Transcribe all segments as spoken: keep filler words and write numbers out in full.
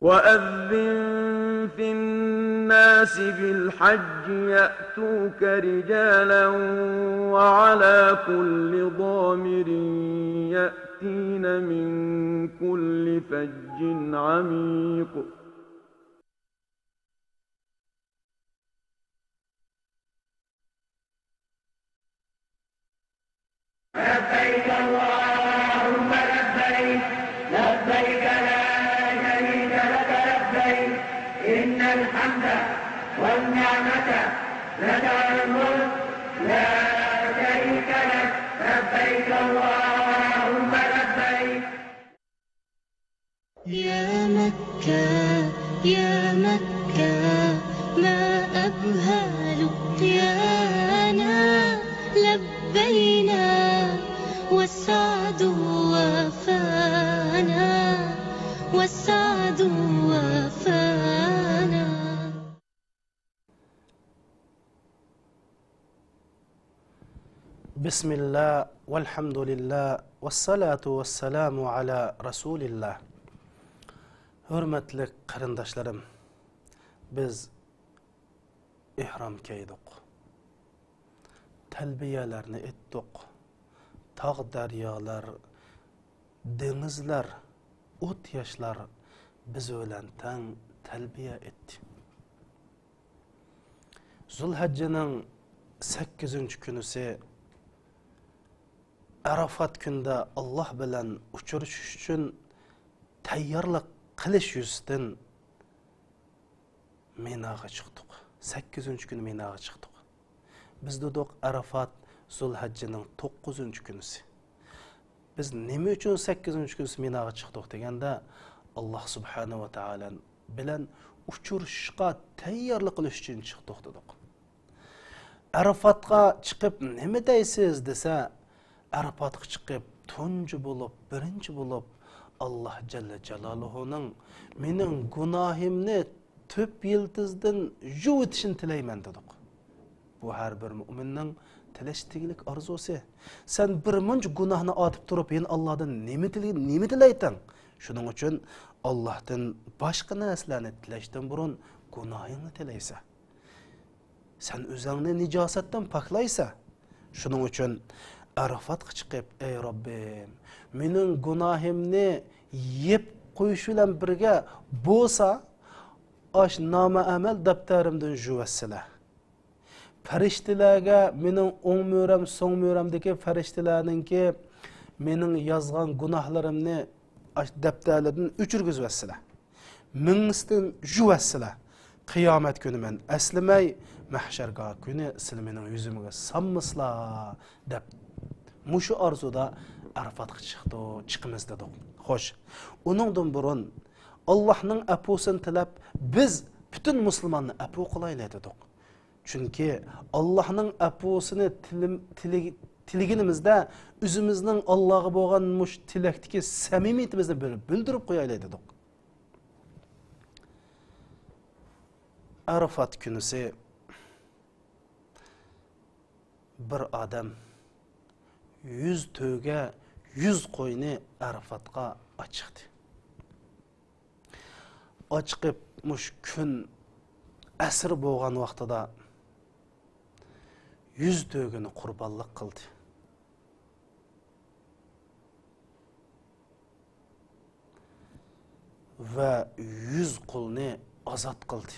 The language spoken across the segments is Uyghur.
وأذن في الناس بالحج يأتوك رجالا وعلى كل ضامر يأتين من كل فج عميق. لبيك اللهم لبيك، لبيك لا شريك لك لبيك، إن الحمد والنعمة لك والملك لا شريك لك، لبيك اللهم لبيك. يا مكة، يا مكة، ما أبهى لقيانا، لبينا والسعد وافانا، والسعد وافانا. بسم الله والحمد لله والصلاة والسلام على رسول الله. ھۆرمەتلىك قېرىنداشلىرىم، بىز ئېھرام كىيدۇق، تەلبىيەلەرنى ئېيتتۇق. تاغ، دەريالار، دېڭىزلار، ئوت، ياشلار بىز بىلەن تەڭ تەلبىيە ئېيتتى. زۇلھەججىنىڭ سەككىزىنچى كۈنىسى، ئەرەفات كۈندە ئاللاھ بىلەن ئۇچرىشىش ئۈچۈن تەييارلىق قىلىش يۈزىسىدىن مىناغا چىقتۇق. سەككىزىنچى كۈنى مىناغا چىقتۇق. بىز دېدۇق، ئەرەفات زۇلھەججىنىڭ توققۇزىنچى كۈنىسى. بىز نېمە ئۈچۈن سەككىزىنچى كۈنىسى مىناغا چىقتۇق دېگەندە، ئاللاھ سۇبھانەھۇ ۋە تائالا بىلەن ئۇچرىشىشقا تەييارلىق قىلىش ئۈچۈن چىقتۇق دېدۇق. ئەرەفاتقا چىقىپ نېمە دەيسىز دېسە، ئەرەفاتقا چىقىپ تۇنجى بولۇپ، بىرىنچى بولۇپ، ئاللاھ جەللە جالالۇھۇنىڭ مېنىڭ گۇناھىمنى تۈپ يىلتىزىدىن يۇۋۇۋېتىشىنى تىلەيمەن دېدۇق. بۇ ھەر بىر مۆمىننىڭ تىلەشكە تېگىشلىك ئارزۇسى. سەن بىر مۇنچە گۇناھنى ئارتىپ تۇرۇپ، يەنە ئاللاھتىن نېمە تىلە-، نېمە تىلەيتىڭ؟ شۇنىڭ ئۈچۈن ئاللاھتىن باشقا نەرسىلەرنى تىلەشتىن بۇرۇن گۇناھىڭنى تىلەيسەن. سەن ئۆزۈڭنى نىجاسەتتىن پاكلايسەن. شۇنىڭ ئۈچۈن ئەرەفاتقا چىقىپ، ئەي رەببىم، مېنىڭ گۇناھىمنى يېپىپ قويۇش بىلەن بىرگە بولسا، ئاش نامە ئەمەل دەپتەرىمدىن يۇۋەتسىلە. پەرىشتىلەرگە مېنىڭ ئوڭ مۈرەم، سوڭ مۈرەمدىكى پەرىشتىلەرنىڭكى مېنىڭ يازغان گۇناھلىرىمنى ئاش دەپتەرلىرىدىن ئۆچۈرگۈزۈۋەتسىلە. مېڭىسىدىن يۇۋەتسىلە. قىيامەت كۈنى مەن ئەسلىمەي، مەھشەرگاھ كۈنى سىلە مېنىڭ يۈزۈمگە سانمىسىلا، دەپ، مۇشۇ ئارزۇدا ئەرەفاتقا چىقتۇق، چىقىمىز دېدۇق. خوش، ئۇنىڭدىن بۇرۇن ئاللاھنىڭ ئەپۇسىنى تىلەپ، بىز پۈتۈن مۇسۇلماننى ئەپۇ قىلايلى دېدۇق. چۈنكى ئاللاھنىڭ ئەپۇسىنى تىلىم-، تىلىگ-، تىلىگىنىمىزدە، ئۆزىمىزنىڭ ئاللاھقا بولغان مۇشۇ تىلەكتىكى سەمىمىيىتىمىزنى بىر بىلدۈرۈپ قويايلى دېدۇق. ئەرەفات كۈنىسى بىر ئادەم يۈز تۆگە، يۈز قوينى ئەرەفاتقا ئاچىقتى. ئاچىقىپ، مۇشۇ كۈن ئەسىر بولغان ۋاقتىدا يۈز تۆگىنى قۇربانلىق قىلدى. ۋە يۈز قۇلنى ئازاد قىلدى.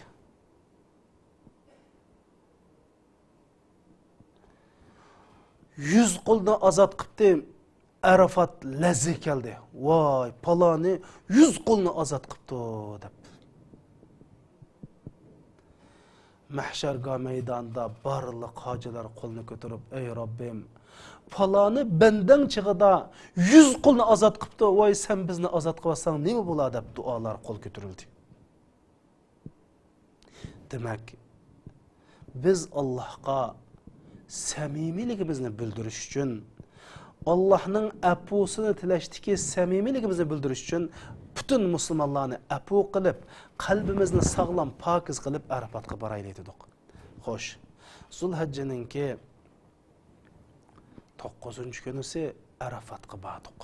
يۈز قۇلنى ئازاد قىپتۇ. ئەرەفات لەرزىگە كەلدى. ۋاي، پالانى يۈز قۇلنى ئازاد قىپتۇ، دەپ. مەھشەرگاھ مەيدانىدا بارلىق ھاجىلار قولىنى كۆتۈرۈپ، ئەي رەببىم، پالانى بەندەڭ چېغىدا يۈز قۇلنى ئازاد قىپتۇ، ۋاي، سەن بىزنى ئازاد قىلىۋەتسەڭ نېمە بولا، دەپ دۇئالار قول كۆتۈرۈلدى. دېمەك، بىز ئاللاھقا سەمىمىيلىكىمىزنى بىلدۈرۈش ئۈچۈن، ئاللاھنىڭ ئەپۇسىنى تىلەشتىكى سەمىمىيلىكىمىزنى بىلدۈرۈش ئۈچۈن، پۈتۈن مۇسۇلمانلارنى ئەپۇ قىلىپ، قەلبىمىزنى ساغلام، پاكىز قىلىپ، ئەرەپاتقا بارايلى دېدۇق. خوش، زۇلھەججىنىڭكى توققۇزىنچى كۈنىسى ئەرەفاتقا باردۇق.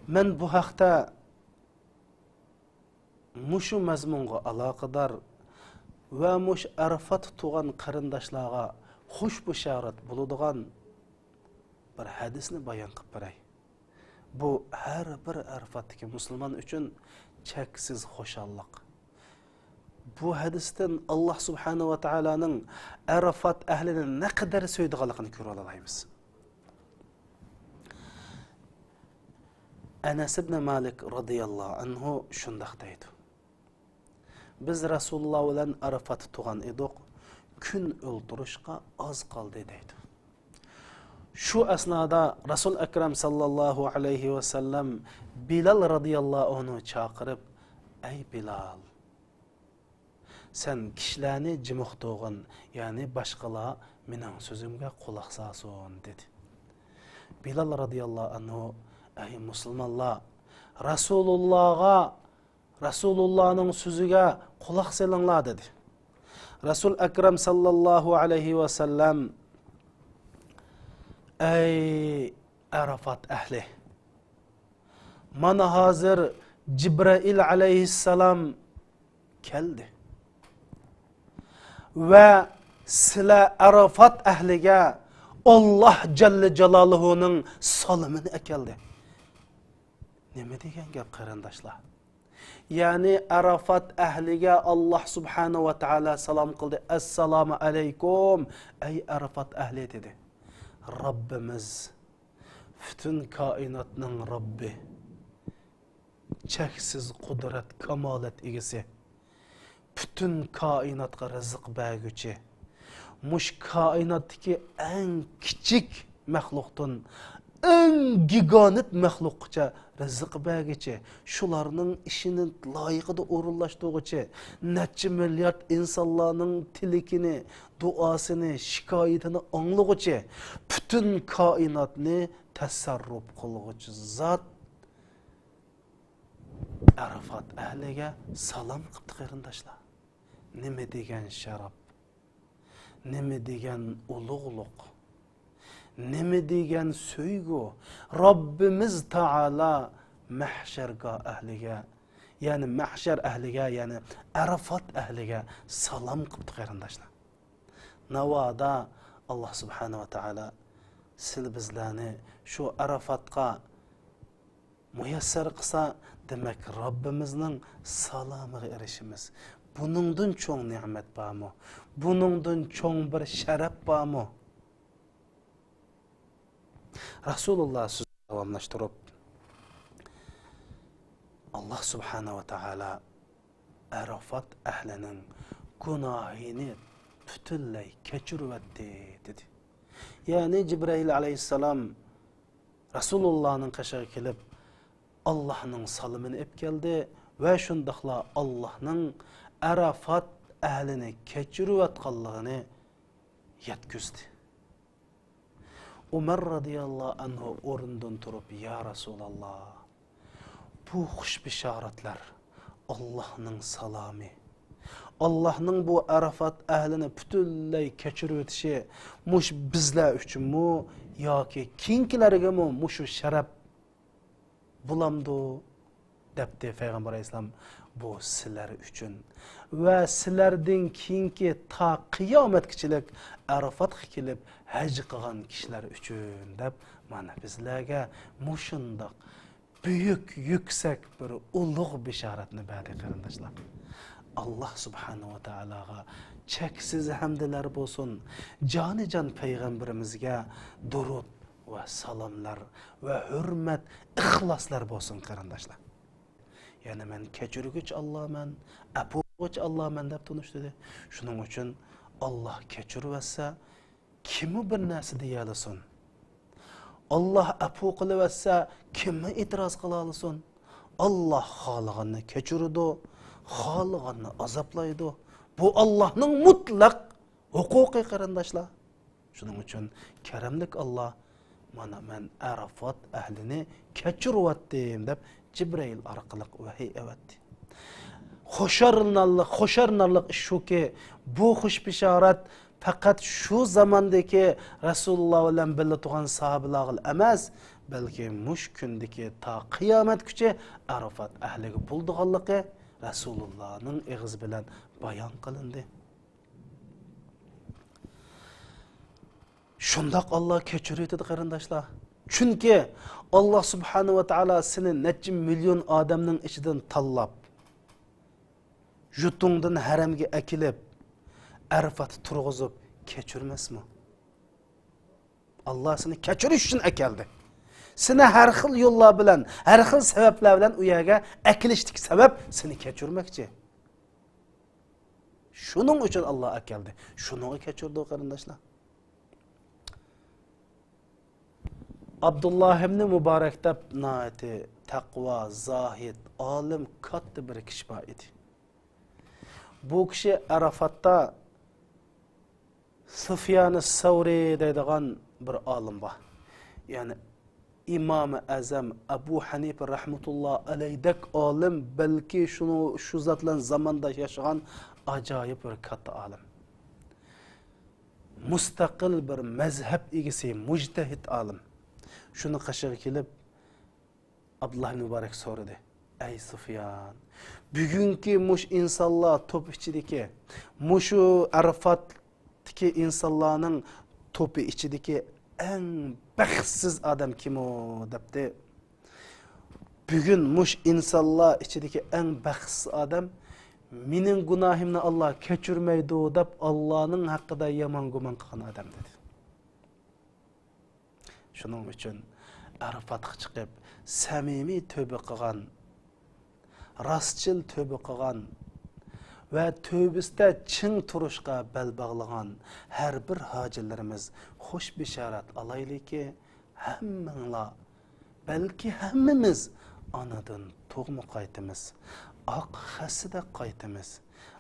مەن بۇ ھەقتە مۇشۇ مەزمۇنغا ئالاقىدار ۋە مۇشۇ ئەرىفات تۇغان قېرىنداشلارغا خۇش بېشارەت بولىدىغان بىر ھەدىسنى بايان قىلىپ بېرەي. بۇ ھەر بىر ئەرىفاتتىكى مۇسۇلمان ئۈچۈن چەكسىز خۇشاللىق. بۇ ھەدىستىن ئاللاھ سۇبھانەھۇ ۋە تائالانىڭ ئەرىفات ئەھلىنى نەقەدەر سۆيىدىغانلىقىنى كۆرۈۋالالايمىز. ئەنەس ئىبنى مالىك رازىياللاھۇ ئەنھۇ شۇنداق دەيدۇ: بىز رەسۇلۇللاھ بىلەن ئەرىفاتتا تۇرغان ئىدۇق، كۈن ئولتۇرۇشقا ئاز قالدى دەيدۇ. شۇ ئەسنادا رەسۇل ئەكرەم ساللاللاھۇ ئەلەيھى ۋەسەللەم بىلال رازىياللاھۇ ئەنھۇنى چاقىرىپ، ئەي بىلال، سەن كىشىلەرنى جىمىقتۇرغىن، يەنى باشقىلار مېنىڭ سۆزۈمگە قۇلاق سالسۇن دېدى. بىلال رازىياللاھۇ ئەنھۇ، ئەي مۇسۇلمانلار، رەسۇلۇللاھقا رەسۇلۇللاھنىڭ سۆزىگە قۇلاق سېلىڭلار دېدى. رەسۇل ئەكرەم ساللاللاھۇ ئەلەيھى ۋەسەللەم، ئەي ئەرىفات ئەھلى، مانا ھازىر جىبرەئىل ئەلەيھىسسالام كەلدى ۋە سىلەر ئەرىفات ئەھلىگە ئاللاھ جەللە جالالۇھۇنىڭ سالىمىنى ئەكەلدى. نېمە دېگەن گەپ قېرىنداشلار؟ يەنى ئەرىفات ئەھلىگە ئاللاھ سۇبھانەھۇ ۋە تائالا سالام قىلدى، ئەسسالامۇ ئەلەيكۇم ئەي ئەرىفات ئەھلى دېدى. رەببىمىز، پۈتۈن كائىناتنىڭ رەببى، چەكسىز قۇدرەت كامالەت ئىگىسى، پۈتۈن كائىناتقا رىزىق بەرگۈچى، مۇشۇ كائىناتتىكى ئەڭ كىچىك مەخلۇقتىن ئەڭ گىگانت مەخلۇققىچە رىزىق بەرگۈچى، شۇلارنىڭ ئىشىنى لايىقىدا ئورۇنلاشتۇرغۇچى، نەچچە مىليارد ئىنسانلارنىڭ تىلىكىنى، دۇئاسىنى، شىكايىتىنى ئاڭلىغۇچى، پۈتۈن كائىناتنى تەسەررۇپ قىلغۇچى زات ئەرىفات ئەھلىگە سالام قىپتۇ قېرىنداشلار. نېمە دېگەن شەرەپ، نېمە دېگەن ئۇلۇغلۇق، نېمە دېگەن سۆيگۈ. رەببىمىز تائالا مەھشەرگاھ ئەھلىگە، يەنى مەھشەر ئەھلىگە، يەنى ئەرىفات ئەھلىگە سالام قىپتۇ قېرىنداشلار. ناۋادا ئاللاھ سۇبھانەھۇ ۋە تائالا سىلى بىزلەرنى شۇ ئەرىفاتقا مۇيەسسەر قىلسا، دېمەك، رەببىمىزنىڭ سالامىغا ئېرىشىمىز. بۇنىڭدىن چوڭ نېمەت بارمۇ؟ بۇنىڭدىن چوڭ بىر شەرەپ بارمۇ؟ رەسۇلۇللاھ سۆزىنى داۋاملاشتۇرۇپ، ئاللاھ سۇبھانەھۇ ۋە تائالا ئەرىفات ئەھلىنىڭ گۇناھىنى پۈتۈنلەي كەچۈرۈۋەتتى، دېدى. يەنى جىبرەئىل ئەلەيھىسسالام رەسۇلۇللاھنىڭ قېشىغا كېلىپ، ئاللاھنىڭ سالىمىنى ئېلىپ كەلدى ۋە شۇنداقلا ئاللاھنىڭ ئەرەفات ئەھلىنى كەچۈرۈۋەتقانلىقىنى يەتكۈزدى. ئۇمەر رازىياللاھۇ ئەنھۇ ئورنىدىن تۇرۇپ، يا رەسۇلاللاھ، بۇ خۇش بېشارەتلەر ئاللاھنىڭ سالامى، ئاللاھنىڭ بۇ ئەرەفات ئەھلىنى پۈتۈنلەي كەچۈرۈۋېتىشى مۇشۇ بىزلەر ئۈچۈنمۇ ياكى كېيىنكىلەرگىمۇ مۇشۇ شەرەپ بولامدۇ؟ دەپتۇ پەيغەمبەر ئەلەيھىسسالام، بۇ سىلەر ئۈچۈن ۋە سىلەردىن كېيىنكى تا قىيامەتكىچىلىك ئەرەفاتقا كېلىپ ھەج قىلغان كىشىلەر ئۈچۈن دەپ، مانا بىزلەرگە مۇشۇنداق بۈيۈك، يۈكسەك بىر ئۇلۇغ بېشارەتنى بەردى قېرىنداشلار. ئاللاھ سۇبھانەھۇ ۋە تائالاغا چەكسىز ھەمدلەر بولسۇن، جانىجان پەيغەمبىرىمىزگە دۇرۇت ۋە سالاملار ۋە ھۆرمەت، ئىخلاسلار بولسۇن قېرىنداشلار. يەنى مەن كەچۈرگۈچ ئاللامەن، ئەپۇ قىلغۇچ ئاللامەن دەپ تونۇشتۇردى. شۇنىڭ ئۈچۈن ئاللاھ كەچۈرۈۋەتسە، كىممۇ بىر نەرسە دېيەلىسۇن؟ ئاللاھ ئەپۇ قىلىۋەتسە، كىممۇ ئېتىراز قىلالىسۇن؟ ئاللاھ خالىغاننى كەچۈرىدۇ، خالىغاننى ئازابلايدۇ. بۇ ئاللاھنىڭ مۇتلەق ھوقۇقى، قېرىنداشلار. شۇنىڭ ئۈچۈن كەرەملىك ئاللاھ، مانا مەن ئەرەفات ئەھلىنى كەچۈرۈۋەتتىم دەپ جىبرىئىل ئارقىلىق ۋەھىي ئەۋەتتى. خۇشاللىنارلىق، خۇشاللىنارلىق ئىش شۇكى، بۇ خۇش بېشارەت پەقەت شۇ زاماندىكى رەسۇلۇللاھ بىلەن بىللە تۇرغان ساھابىلەرگىلا ئەمەس، بەلكى مۇشۇ كۈندىكى تا قىيامەتكىچە ئەرەفات ئەھلىگە بولىدىغانلىقى رەسۇلۇللانىڭ ئېغىزى بىلەن بايان قىلىندى. شۇنداق ئاللا كەچۈرۈۋېتىدۇ، قېرىنداشلار. چۈنكى ئاللا سۇبھانەھۇ ۋە تائالا سېنى نەچچە مىليون ئادەمنىڭ ئىچىدىن تاللاپ، يۇرتۇڭدىن ھەرەمگە ئەكېلىپ، ئەرىفاتتا تۇرغۇزۇپ كەچۈرمەسمۇ؟ ئاللا سېنى كەچۈرۈش ئۈچۈن ئەكەلدى. سېنى ھەر خىل يوللار بىلەن، ھەر خىل سەۋەبلەر بىلەن ئۇ يەرگە ئەكېلىشتىكى سەۋەب سېنى كەچۈرمەكچى. شۇنىڭ ئۈچۈن ئاللا ئەكەلدى. شۇنىڭغا كەچۈرىدۇ، قېرىنداشلار. ئابدۇللا ئىبنى مۇبارەك دەپ ناھايىتى تەقۋا، زاھىد، ئالىم، كاتتا بىر كىشى بار ئىدى. بۇ كىشى ئەرەفاتتا سۇفيانى سەۋرى دەيدىغان بىر ئالىم بار. يەنى ئىمامى ئەزەم ئەبۇ ھەنىپە رەھمەتۇللا ئەلەيدەك ئالىم، بەلكى شۇنىڭ، شۇ زات بىلەن زامانداش ياشىغان ئاجايىپ بىر كاتتا ئالىم. مۇستەقىل بىر مەزھەپ ئىگىسى، مۇجتەھىد ئالىم. شۇنى قېشىغا كېلىپ، ئابدۇللا ئىبن مۇبارەك سورىدى: «ئەي سۇفيان، بۈگۈنكى مۇشۇ ئىنسانلار توپى ئىچىدىكى، مۇشۇ ئەرىفاتتىكى ئىنسانلارنىڭ توپى ئىچىدىكى ئەڭ بەختسىز ئادەم كىمۇ؟» دەپتۇ. «بۈگۈن مۇشۇ ئىنسانلار ئىچىدىكى ئەڭ بەختسىز ئادەم مېنىڭ گۇناھىمنى ئاللا كەچۈرمەيدۇ دەپ، ئاللانىڭ ھەققىدە يامان گۇمان قىلغان ئادەم» دېدى. شۇنىڭ ئۈچۈن ئەرىفاتقا چىقىپ، سەمىمىي تۆبە قىلغان، راستچىل تۆبە قىلغان ۋە تۆبىسىدە چىڭ تۇرۇشقا بەل باغلىغان ھەر بىر ھاجىلىرىمىز خۇش بېشارەت ئالايلىكى، ھەممىڭلار، بەلكى ھەممىمىز ئانىدىن تۇغما قايتىمىز، ئاق خەسسىدەك قايتىمىز.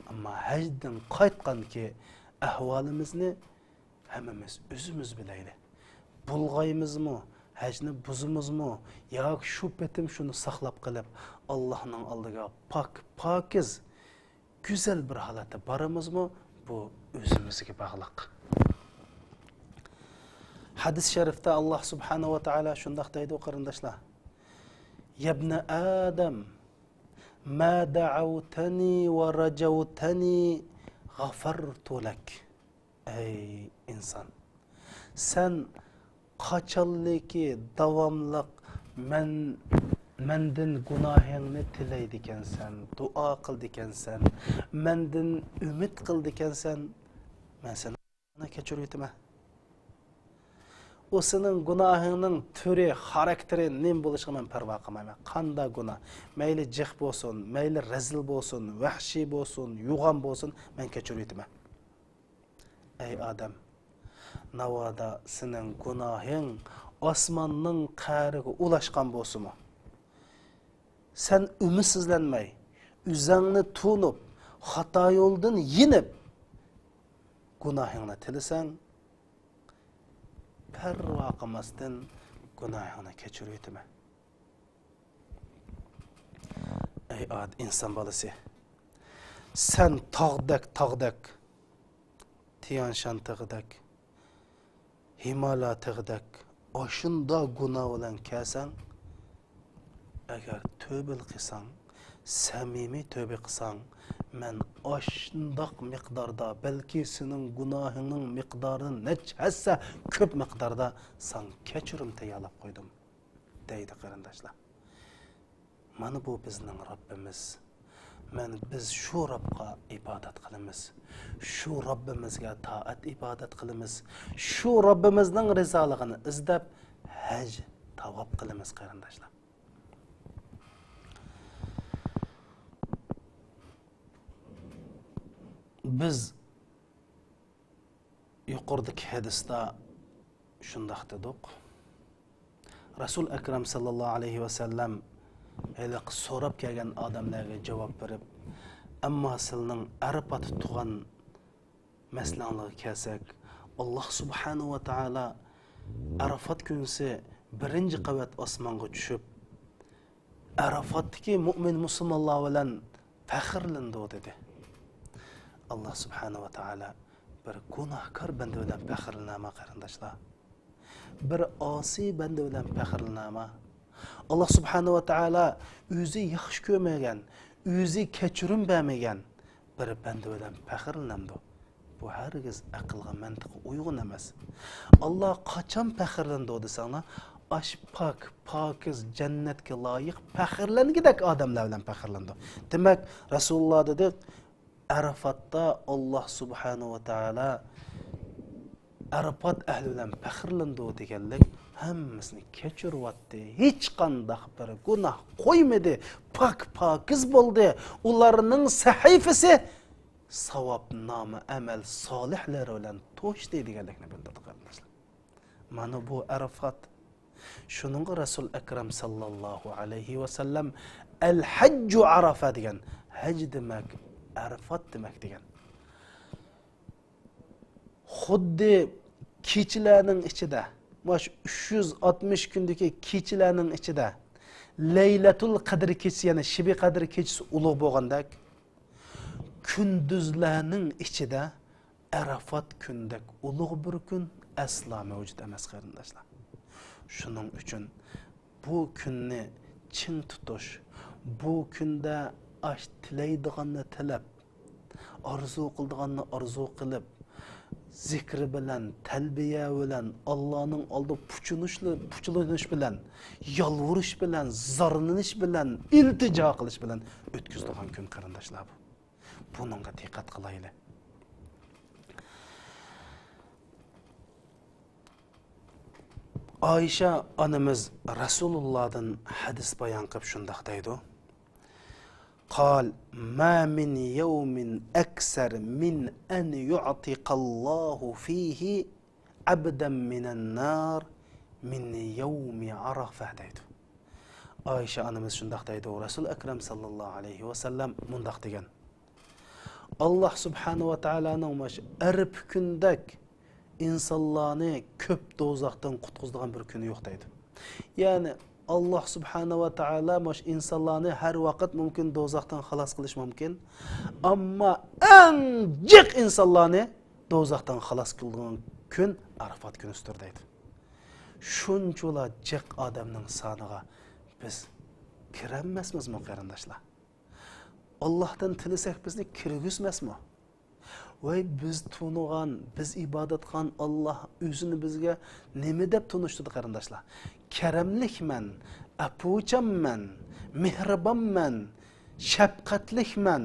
ئەمما ھەجدىن قايتقانكى ئەھۋالىمىزنى ھەممىمىز ئۆزىمىز بىلەيلى. بۇلغايمىزمۇ، ھەجنى بۇزىمىزمۇ ياكى شۇ پېتىم شۇنى ساقلاپ قېلىپ، ئاللانىڭ ئالدىغا پاك، پاكىز، گۈزەل بىر ھالەتتە بارىمىزمۇ، بۇ ئۆزىمىزگە باغلىق. ھەدىس شەرىفتە ئاللا سۇبھانەھۇ ۋە تائالا شۇنداق دەيدۇ، قېرىنداشلار: «يا ابن آدم، ما دعوتني ورجوتني غفرت لك.» ئەي ئىنسان، سەن قاچانلىكى داۋاملىق مەن، مەندىن گۇناھىڭنى تىلەيدىكەنسەن، دۇئا قىلىدىكەنسەن، مەندىن ئۈمىد قىلىدىكەنسەن، مەن سېنى كەچۈرۈۋېتىمەن. ئۇ سېنىڭ گۇناھىڭنىڭ تۈرى، خاراكتېرى نېمە بولۇشىغا مەن پەرۋا قىلمايمەن. قانداق گۇناھ، مەيلى جىق بولسۇن، مەيلى رەزىل بولسۇن، ۋەھشىي بولسۇن، يوغان بولسۇن، مەن كەچۈرۈۋېتىمەن. ئەي ئادەم، ناۋادا سېنىڭ گۇناھىڭ ئاسماننىڭ قەرىگە ئۇلاشقان بولسىمۇ، سەن ئۈمىدسىزلەنمەي، ئۆزۈڭنى تونۇپ، خاتا يولدىن يېنىپ، گۇناھىڭنى تىلىسەڭ، پەرۋا قىلماستىن گۇناھىڭنى كەچۈرۈۋېتىمەن. ئەي ئاد-، ئىنسان بالىسى، سەن تاغدەك، تاغدەك، تيانشان تېغىدەك، ھىمالا تېغىدەك ئاشۇنداق گۇناھ بىلەن كەلسەڭ، ئەگەر تۆبە قىلساڭ، سەمىمىي تۆبە قىلساڭ، مەن ئاشۇنداق مىقداردا، بەلكى سېنىڭ گۇناھىڭنىڭ مىقدارىدىن نەچچە ھەسسە كۆپ مىقداردا ساڭا كەچۈرۈم تەييارلاپ قويدۇم، دەيدۇ، قېرىنداشلار. مانا بۇ بىزنىڭ رەببىمىز. مەن، بىز شۇ رەبقا ئىبادەت قىلىمىز. شۇ رەببىمىزگە تائەت ئىبادەت قىلىمىز. شۇ رەببىمىزنىڭ رىزالىقىنى ئىزدەپ ھەج تاۋاپ قىلىمىز، قېرىنداشلار. بىز يۇقىرىدىكى ھەدىستە شۇنداق دېدۇق. رەسۇل ئەكرەم ساللاللاھۇ ئەلەيھى ۋەسەللەم ھېلىقى سوراپ كەلگەن ئادەملەرگە جاۋاب بېرىپ، ئەمما سىلىنىڭ ئەرىپاتتا تۇرغان مەسىلەڭلارغا كەلسەك، ئاللا سۇبھانەھۇ ۋە تائالا ئەرىپات كۈنىسى بىرىنچى قەۋەت ئاسمانغا چۈشۈپ، ئەرەفاتتىكى مۆمىن مۇسۇلمانلار بىلەن پەخىرلىنىدۇ، دېدى. ئاللا سۇبھانەھۇ ۋە تائالا بىر گۇناھكار بەندە بىلەن پەخىرلىنەما، قېرىنداشلار؟ بىر ئاسىي بەندە بىلەن پەخىرلىنەما؟ ئاللا سۇبھانەھۇ ۋە تائالا ئۆزى ياخشى كۆرمىگەن، ئۆزى كەچۈرۈم بەرمىگەن بىر بەندە بىلەن پەخىرلىنەمدۇ؟ بۇ ھەرگىز ئەقىلگە، مەنتىققە ئۇيغۇن ئەمەس. ئاللا قاچان پەخىرلىنىدۇ دېسەڭلار، ئاش پاك، پاكىز، جەننەتكە لايىق، پەخىرلەنگۈدەك ئادەملەر بىلەن پەخىرلىنىدۇ. دېمەك، رەسۇلۇللا دېدى، ئەرىفاتتا ئاللا سۇبھانەھۇ ۋە تائالا ئەرىفات ئەھلى بىلەن پەخىرلىنىدۇ دېگەنلىك، ھەممىسىنى كەچۈرۈۋەتتى. ھېچقانداق بىر گۇناھ قويمىدى. پاك پاكىز بولدى. ئۇلارنىڭ سەھىپىسى ساۋابنامە، ئەمەل سالىھلىرى بىلەن توشتى دېگەنلىكنى بىلدۈردى، قېرىنداشلار. مانا بۇ ئەرىفات. شۇنىڭغا رەسۇل ئەكرەم ساللاللاھۇ ئەلەيھى ۋەسەللەم، «ئەل ھەججۇ ئەرەفە» دېگەن. ھەج دېمەك ئەرىفات دېمەك دېگەن. خۇددى كېچىلەرنىڭ ئىچىدە، مۇشۇ ئۈچ يۈز ئاتمىش كۈندىكى كېچىلەرنىڭ ئىچىدە لەيلەتۇل قەدر كېچىسى، يەنى شىبى قەدر كېچىسى ئۇلۇغ بولغاندەك، كۈندۈزلەرنىڭ ئىچىدە ئەرەفات كۈندەك ئۇلۇغ بىر كۈن ئەسلا مەۋجۇت ئەمەس، قېرىنداشلار. شۇنىڭ ئۈچۈن بۇ كۈننى چىڭ تۇتۇش، بۇ كۈندە ئاش تىلەيدىغاننى تىلەپ، ئارزۇ قىلىدىغاننى ئارزۇ قىلىپ، زىكرى بىلەن، تەلبىيە بىلەن، ئاللانىڭ ئالدىدا پۇچۇنۇشلا-، پۇچۇلۇنۇش بىلەن، يالۋۇرۇش بىلەن، زارلىنىش بىلەن، ئىلتىجا قىلىش بىلەن ئۆتكۈزىدىغان كۈن، قېرىنداشلار، بۇ. بۇنىڭغا دىققەت قىلايلى. ئائىشە ئانىمىز رەسۇلۇللادىن ھەدىس بايان قىلىپ شۇنداق دەيدۇ: قال: ما من يوم أكثر من أن يعتق الله فيه عبدا من النار من يوم عرفة دەيدۇ. ئائىشە ئانىمىز شۇنداق دەيدۇ، رەسۇل ئەكرەم ساللاللاھۇ ئەلەيھى ۋەسەللەم مۇنداق دېگەن: ئاللا سۇبھانەھۇ ۋە تائالانىڭ مۇشۇ ئەرەپە كۈندەك ئىنسانلارنى كۆپ دوزاختىن قۇتقۇزىدىغان بىر كۈنى يوق دەيدۇ. يەنى ئاللا سۇبھانەھۇ ۋە تائالا مۇشۇ ئىنسانلارنى ھەر ۋاقىت مۇمكىن دوزاختىن خالاس قىلىش مۇمكىن. ئەمما ئەڭ جىق ئىنسانلارنى دوزاختىن خالاس قىلىدىغان كۈن ئەرەفات كۈنىسىدۇر دەيدۇ. شۇنچىۋالا جىق ئادەمنىڭ سانىغا بىز كىرەلمەسمىزمۇ، قېرىنداشلار؟ ئاللاھتىن تىلىسەك بىزنى كىرگۈزمەسمۇ؟ ۋەي، بىز تونۇغان، بىز ئىبادەت قىلغان ئاللاھ ئۆزىنى بىزگە نېمە دەپ تونۇشتۇردى، قېرىنداشلار؟ كەرەملىكمەن، ئەپۇچانمەن، مېھرىبانمەن، شەپقەتلىكمەن،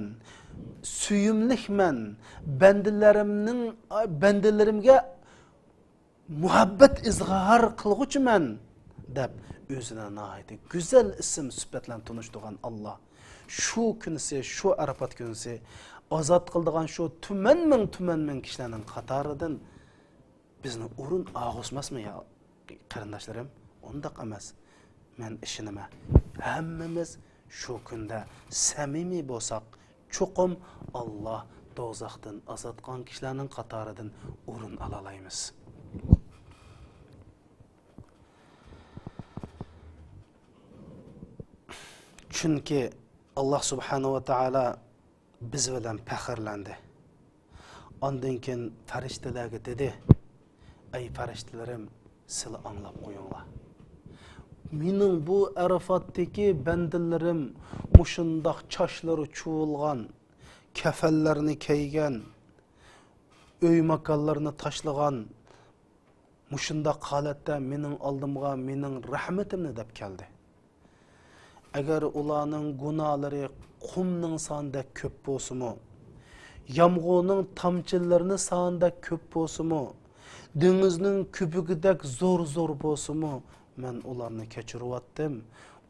سۆيۈملۈكمەن، بەندىلىرىمنىڭ، بەندىلىرىمگە مۇھەببەت ئىزھار قىلغۇچىمەن دەپ، ئۆزىنى ناھايىتى گۈزەل ئىسىم سۈپەت بىلەن تونۇشتۇرغان ئاللاھ شۇ كۈنىسى، شۇ ئەرەپات كۈنىسى ئازاد قىلىدىغان شۇ تۈمەن مىڭ، تۈمەن مىڭ كىشىلەرنىڭ قاتارىدىن بىزنى ئورۇن ئالغۇزماسمۇ يا، قېرىنداشلىرىم؟ ئۇنداق ئەمەس. مەن ئىشىنىمەن، ھەممىمىز شۇ كۈندە سەمىمىي بولساق، چوقۇم ئاللاھ دوزاختىن ئازاد قىلغان كىشىلەرنىڭ قاتارىدىن ئورۇن ئالالايمىز. چۈنكى ئاللاھ سۇبھانەھۇ ۋە تائالا بىز بىلەن پەخىرلەندى. ئاندىن كېيىن پەرىشتىلەرگە دېدى: ئەي پەرىشتىلىرىم، سىلەر ئاڭلاپ قويۇڭلار. مېنىڭ بۇ ئەرەفاتتىكى بەندىلىرىم مۇشۇنداق چاچلىرى چۇۋۇلغان، كەپەنلەرنى كىيگەن، ئۆي ماكانلىرىنى تاشلىغان، مۇشۇنداق ھالەتتە مېنىڭ ئالدىمغا مېنىڭ رەھمىتىمنى دەپ كەلدى. ئەگەر ئۇلارنىڭ گۇناھلىرى قۇمنىڭ سانىدەك كۆپ بولسىمۇ، يامغۇرنىڭ تامچىلىرىنىڭ سانىدەك كۆپ بولسىمۇ، دېڭىزنىڭ كۆپۈكىدەك زور-زور بولسىمۇ، مەن ئۇلارنى كەچۈرۈۋەتتىم.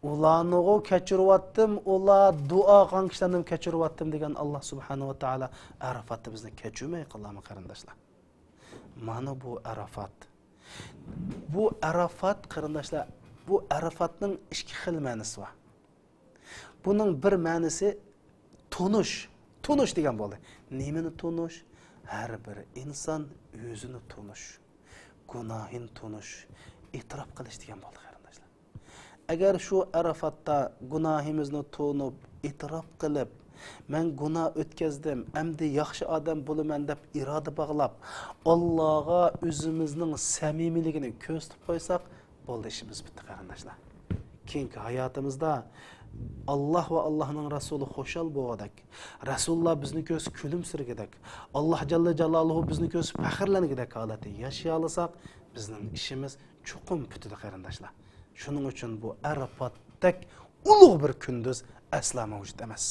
ئۇلارنىغۇ كەچۈرۈۋەتتىم، ئۇلار دۇئا قىلغان كىشىلەرنىمۇ كەچۈرۈۋەتتىم دېگەن ئاللاھ سۇبھانەھۇ ۋە تائالا ئەرەفاتتا بىزنى كەچۈرمەي قالامۇ، قېرىنداشلار؟ مانا بۇ ئەرەفات. بۇ ئەرەفات، قېرىنداشلار، بۇ ئەرەفاتنىڭ ئىككى خىل مەنىسى بار. بۇنىڭ بىر مەنىسى تونۇش. تونۇش دېگەن بولدى. نېمىنى تونۇش؟ ھەر بىر ئىنسان ئۆزىنى تونۇش، گۇناھىنى تونۇش، ئېتىراپ قىلىش دېگەن بولدى، قېرىنداشلار. ئەگەر شۇ ئەرەفاتتا گۇناھىمىزنى تونۇپ، ئېتىراپ قىلىپ، مەن گۇناھ ئۆتكەزدىم، ئەمدى ياخشى ئادەم بولىمەن دەپ ئىرادە باغلاپ، ئاللاغا ئۆزىمىزنىڭ سەمىمىيلىكىنى كۆرسىتىپ قويساق، بولدى، ئىشىمىز پۈتتى، قېرىنداشلار. كېيىنكى ھاياتىمىزدا ئاللاھ ۋە ئاللاھنىڭ رەسۇلى خۇشال بولغۇدەك، رەسۇلۇللاھ بىزنى كۆرسە كۈلۈمسىرىگۈدەك، ئاللاھ جەللە جالالۇھۇ بىزنى كۆرسە پەخىرلەنگۈدەك ھالەتتە ياشىيالىساق، بىزنىڭ ئىشىمىز چوقۇم پۈتىدۇ، قېرىنداشلار. شۇنىڭ ئۈچۈن بۇ ئەرىپاتتەك ئۇلۇغ بىر كۈندۈز ئەسلا مەۋجۇت ئەمەس.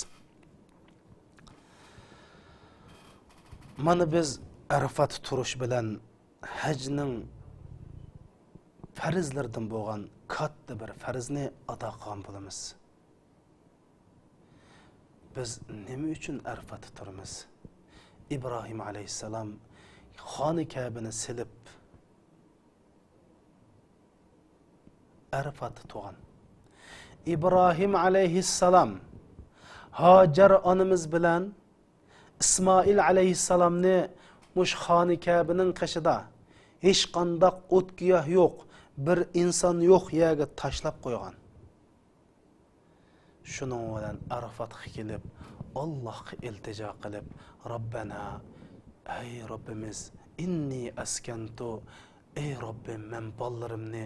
مانا بىز ئەرىفاتتا تۇرۇش بىلەن ھەجنىڭ پەرزلىرىدىن بولغان كاتتا بىر پەرزنى ئادا قىلغان بولىمىز. بىز نېمە ئۈچۈن ئەرىفاتتا تۇرىمىز؟ ئىبراھىم ئەلەيھىسسالام خانە كەبىنى سېلىپ، ئەرىفاتتا تۇرغان. ئىبراھىم ئەلەيھىسسالام ھاجەر ئانىمىز بىلەن ئىسمائىل ئەلەيھىسسالامنى مۇشۇ خانە كەبىنىڭ قېشىدا، ھېچقانداق ئوت-گىياھ يوق، بىر ئىنسان يوق يەرگە تاشلاپ قويغان. شۇنىڭ بىلەن ئەرىفاتقا كېلىپ، ئاللاھقا ئىلتىجا قىلىپ، رەببەنا، ئەي رەببىمىز، ئىننى ئەسكەنتۇ، ئەي رەببىم، مەن بالىلىرىمنى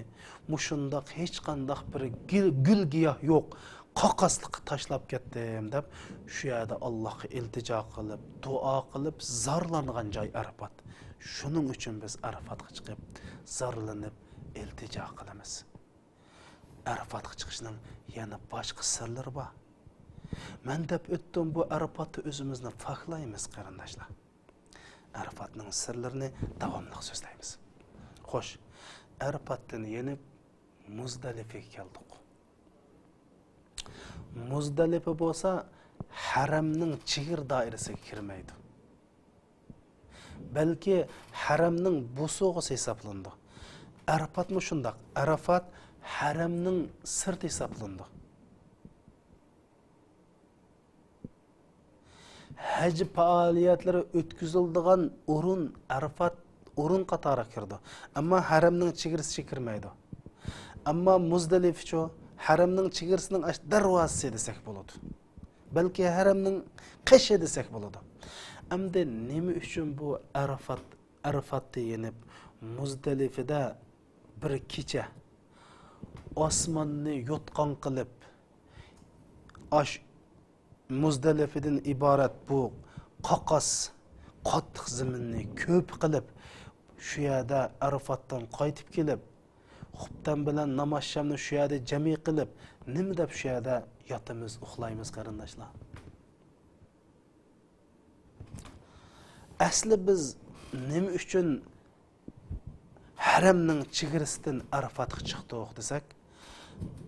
مۇشۇنداق ھېچقانداق بىر گۈل، گۈل-گىياھ يوق قاقاسلىققا تاشلاپ كەتتىم، دەپ، شۇ يەردە ئاللاھقا ئىلتىجا قىلىپ، دۇئا قىلىپ، زارلانغان جاي ئەرىفات. شۇنىڭ ئۈچۈن بىز ئەرىفاتقا چىقىپ، زارلىنىپ، ئىلتىجا قىلىمىز. ئەرىفاتقا چىقىشنىڭ يەنە باشقا سىرلىرى بار. مەن دەپ ئۆتتۈم، بۇ ئەرىفاتتا ئۆزىمىزنى پاكلايمىز، قېرىنداشلار. ئەرىفاتنىڭ سىرلىرىنى داۋاملىق سۆزلەيمىز. خوش، ئەرىفاتتىن يېنىپ مۇزدەلىپىگە كەلدۇق. مۇزدەلىپە بولسا ھەرەمنىڭ چېگرا دائىرىسىگە كىرمەيدۇ. بەلكى ھەرەمنىڭ بوسۇغىسى ھېسابلىنىدۇ. ئەرىفاتمۇ شۇنداق. ئەرىفات ھەرەمنىڭ سىرتى ھېسابلىنىدۇ. ھەج پائالىيەتلىرى ئۆتكۈزۈلىدىغان ئورۇن ئەرىفات ئورۇن قاتارىغا كىرىدۇ. ئەمما ھەرەمنىڭ چېگرىسىگە كىرمەيدۇ. ئەمما مۇزدەلىفىچۇ؟ ھەرەمنىڭ چېگرىسىنىڭ ئاش دەرۋازىسى دېسەك بولىدۇ. بەلكى ھەرەمنىڭ قېشى دېسەك بولىدۇ. ئەمدى نېمە ئۈچۈن بۇ ئەرىفات، ئەرىفاتتا يېنىپ، مۇزدەلىفىدە بىر كېچە ئاسماننى يوتقان قىلىپ، ئاش مۇزدەلىفىدىن ئىبارەت بۇ قاقاس، قاتتىق زېمىننى كۆپە قىلىپ، شۇ يەردە ئەرىفاتتىن قايتىپ كېلىپ، خۇپتەن بىلەن ناماز شامنى شۇ يەردە جەمئىي قىلىپ، نېمە دەپ شۇ يەردە ياتىمىز، ئۇخلايمىز، قېرىنداشلار؟ ئەسلى بىز نېمە ئۈچۈن ھەرەمنىڭ چېگرىسىدىن ئەرىفاتقا چىقتۇق دېسەك،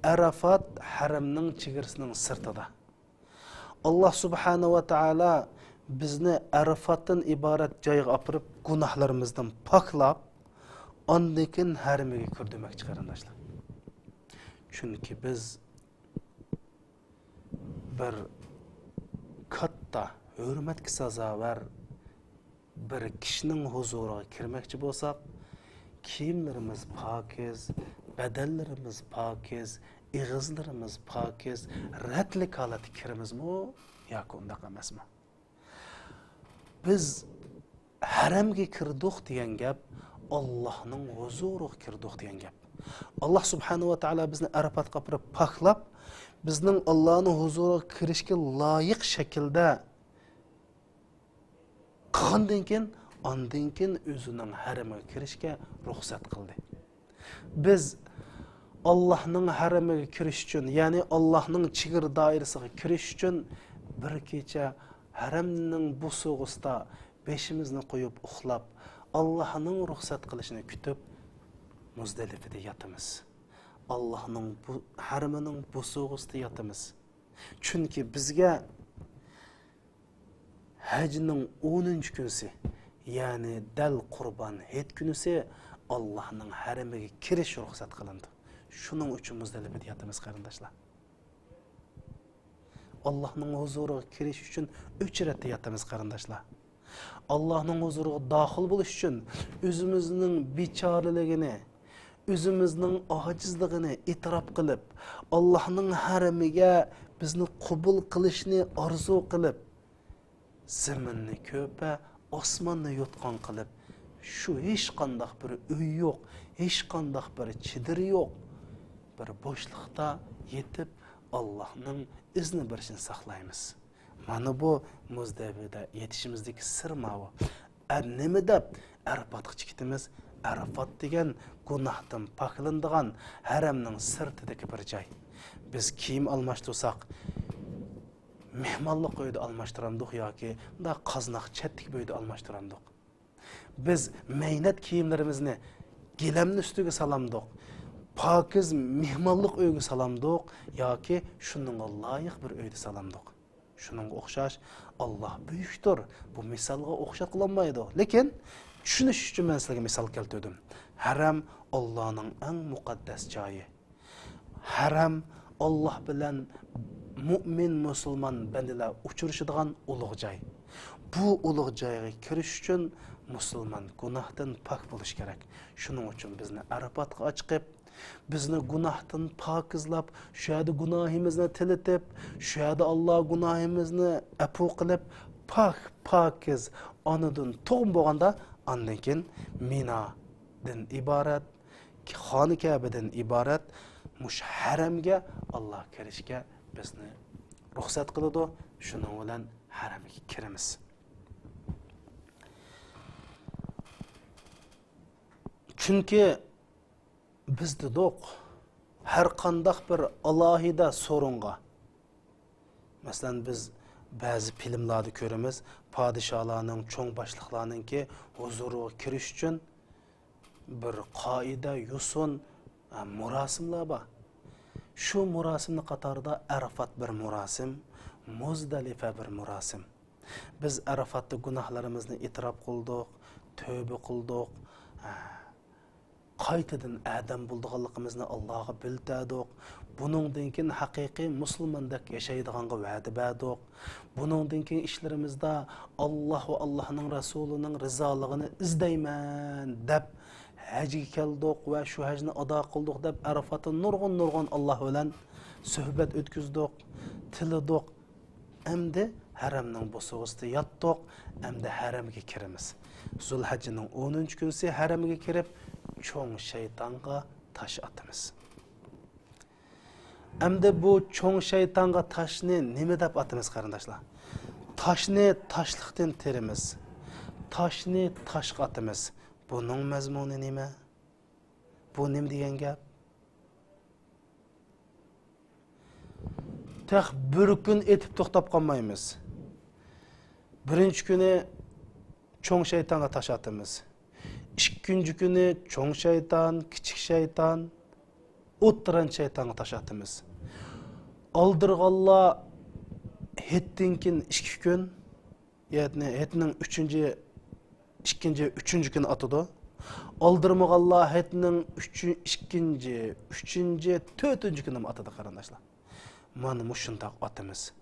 ئەرىفات ھەرەمنىڭ چېگرىسىنىڭ سىرتىدا. ئاللاھ سۇبھانەھۇ ۋە تائالا بىزنى ئەرىفاتتىن ئىبارەت جايغا ئاپىرىپ، گۇناھلىرىمىزدىن پاكلاپ، ئاندىن كېيىن ھەرىمىگە كىردۈرمەكچى، قېرىنداشلار. چۈنكى بىز بىر كاتتا ھۆرمەتكە سازاۋەر بىر كىشىنىڭ ھۇزۇرىغا كىرمەكچى بولساق، كىيىملىرىمىز پاكىز، بەدەنلىرىمىز پاكىز، ئېغىزلىرىمىز پاكىز، رەتلىك ھالەتتە كىرىمىزمۇ ياكى ئۇنداق ئەمەسمۇ؟ بىز ھەرەمگە كىردۇق دېگەن گەپ، ئاللاھنىڭ ھۇزۇرىغا كىردۇق دېگەن گەپ. ئاللاھ سۇبھانەھۇ ۋە تائالا بىزنى ئەرەپاتقا ئاپىرىپ پاكلاپ، بىزنىڭ ئاللاھنىڭ ھۇزۇرىغا كىرىشكە لايىق شەكىلدە قىلغاندىن كېيىن، ئاندىن كېيىن ئۆزىنىڭ ھەرىمىگە كىرىشكە رۇخسەت قىلدى. بىز ئاللاھنىڭ ھەرىمىگە كىرىش ئۈچۈن، يەنى ئاللاھنىڭ چېگرا دائىرىسىغا كىرىش ئۈچۈن بىر كېچە ھەرەمنىڭ بوسۇغىسىدا بېشىمىزنى قويۇپ ئۇخلاپ، ئاللاھنىڭ رۇخسەت قىلىشىنى كۈتۈپ، مۇزدەلىپىدە ياتىمىز. ئاللاھنىڭ بۇ ھەرىمىنىڭ بوسۇغىسىدا ياتىمىز. چۈنكى بىزگە ھەجنىڭ ئونىنچى كۈنىسى، يەنى دەل قۇربان ھېيت كۈنىسى ئاللاھنىڭ ھەرىمىگە كىرىش رۇخسەت قىلىندى. شۇنىڭ ئۈچۈن مۇزدەلىپىدە ياتىمىز، قېرىنداشلار. ئاللاھنىڭ ھۇزۇرىغا كىرىش ئۈچۈن ئۆچرەتتە ياتىمىز، قېرىنداشلار. ئاللاھنىڭ ھۇزۇرىغا داخىل بولۇش ئۈچۈن ئۆزىمىزنىڭ بىچارىلىكىنى، ئۆزىمىزنىڭ ئاجىزلىقىنى ئېتىراپ قىلىپ، ئاللاھنىڭ ھەرىمىگە بىزنى قوبۇل قىلىشنى ئارزۇ قىلىپ، زېمىننى كۆپە، ئاسماننى يوتقان قىلىپ، شۇ ھېچقانداق بىر ئۆي يوق، ھېچقانداق بىر چېدىر يوق، بىر بوشلۇقتا يېتىپ، ئاللاھنىڭ ئىزنى بېرىشىنى ساقلايمىز. مانا بۇ مۇزدەلىپەدە يېتىشىمىزدىكى سىر ماۋۇ. ئە، نېمە دەپ ئەرپاتقىچە كېتىمىز؟ ئەرپات دېگەن گۇناھتىن پاكلىنىدىغان ھەرەمنىڭ سىرتىدىكى بىر جاي. بىز كىيىم ئالماشتۇرساق، مېھمانلىق ئۆيدە ئالماشتۇرامدۇق ياكى مۇنداق قازناق چەتتىكى بىر ئۆيدە ئالماشتۇرامدۇق؟ بىز مەينەت كىيىملىرىمىزنى گىلەمنى ئۈستىگە سالامدۇق؟ پاكىز مېھمانلىق ئۆيگە سالامدۇق ياكى شۇنىڭغا لايىق بىر ئۆيدە سالامدۇق؟ شۇنىڭغا ئوخشاش، ئاللاھ بۈيۈكتۇر. بۇ مىسالغا ئوخشاتقىلى بولمايدۇ. لېكىن چۈشىنىش ئۈچۈن مەن سىلەرگە مىسال كەلتۈردۈم. ھەرەم ئاللاھنىڭ ئەڭ مۇقەددەس جايى. ھەرەم ئاللاھ بىلەن مۇئمىن، مۇسۇلمان بەندىلەر ئۇچرىشىدىغان ئۇلۇغ جاي. بۇ ئۇلۇغ جايغا كىرىش ئۈچۈن مۇسۇلمان گۇناھتىن پاك بولۇش كېرەك. شۇنىڭ ئۈچۈن بىزنى ئەرپاتقا ئاچىقىپ، بىزنى گۇناھتىن پاكىزلاپ، شۇ يەردە گۇناھىمىزنى تىلىتىپ، شۇ يەردە ئاللاھ گۇناھىمىزنى ئەپۇ قىلىپ، پاك، پاكىز ئانىدىن تۇغما بولغاندا، ئاندىن كېيىن مىنادىن ئىبارەت، خانە كەبىدىن ئىبارەت مۇشۇ ھەرەمگە ئاللاھ كىرىشكە بىزنى رۇخسەت قىلىدۇ. شۇنىڭ بىلەن ھەرەمگە كىرىمىز. چۈنكى بىز دېدۇق، ھەر قانداق بىر ئالاھىدە سورۇنغا، مەسىلەن، بىز بەزى فىلىملاردا كۆرىمىز، پادىشاھلارنىڭ، چوڭ باشلىقلارنىڭكى ھۇزۇرىغا كىرىش ئۈچۈن بىر قائىدە، يوسۇن، ئە، مۇراسىملار بار. شۇ مۇراسىمنىڭ قاتارىدا ئەرفات بىر مۇراسىم، مۇزدەلىفە بىر مۇراسىم. بىز ئەرفاتتا گۇناھلىرىمىزنى ئېتىراپ قىلدۇق، تۆبە قىلدۇق، ئە، قايتىدىن ئادەم بولىدىغانلىقىمىزنى ئاللاھقا بىلدۈردۇق. بۇنىڭدىن كېيىن ھەقىقىي مۇسۇلماندەك ياشايدىغانغا ۋەدە بەردۇق. بۇنىڭدىن كېيىن ئىشلىرىمىزدا ئاللاھ ۋە ئاللاھنىڭ رەسۇلىنىڭ رىزالىقىنى ئىزدەيمەن دەپ ھەجگە كەلدۇق ۋە شۇ ھەجنى ئادا قىلدۇق دەپ ئەرفاتتا نۇرغۇن، نۇرغۇن ئاللاھ بىلەن سۆھبەت ئۆتكۈزدۇق، تىلىدۇق. ئەمدى ھەرەمنىڭ بوسۇغىسىدا ياتتۇق، ئەمدى ھەرەمگە كىرىمىز. زۇلھەججىنىڭ ئونىنچى كۈنىسى ھەرەمگە كىرىپ، چوڭ شەيتانغا تاش ئاتىمىز. ئەمدى بۇ چوڭ شەيتانغا تاشنى نېمە دەپ ئاتىمىز، قېرىنداشلار؟ تاشنى تاشلىقتىن تېرىمىز. تاشنى تاشقا ئاتىمىز. بۇنىڭ مەزمۇنى نېمە؟ بۇ نېمە دېگەن گەپ؟ تېخى بىر كۈن ئېتىپ توختاپ قالمايمىز. بىرىنچى كۈنى چوڭ شەيتانغا تاش ئاتىمىز. ئىككىنچى كۈنى چوڭ شەيتان، كىچىك شەيتان، ئوتتۇرانچى شەيتانغا تاش ئاتىمىز. ئالدىرىغانلار ھېيتتىن كېيىن ئىككى كۈن، ھېيتنى، ھېيتنىڭ ئۈچىنچى، ئىككىنچى، ئۈچىنچى كۈنى ئاتىدۇ. ئالدىرىمىغانلار ھېيتنىڭ ئۈچ-، ئىككىنچى، ئۈچىنچى، تۆتىنچى كۈنىمۇ ئاتىدۇ، قېرىنداشلار. مانا مۇشۇنداق ئاتىمىز.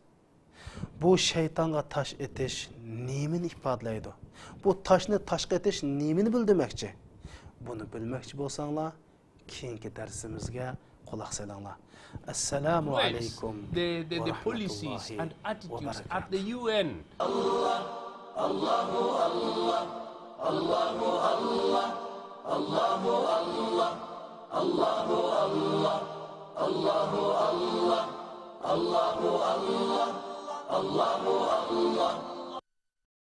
بۇ شەيتانغا تاش ئېتىش نېمىنى ئىپادىلەيدۇ؟ بۇ تاشنى تاشقا ئېتىش نېمىنى بىلدۈرمەكچى؟ بۇنى بىلمەكچى بولساڭلار، كېيىنكى دەرسىمىزگە قۇلاق سېلىڭلار. ئەسسالامۇ ئەلەيكۇم ۋە رەھمەتۇللاھى ۋە بەرىكاتۇھ.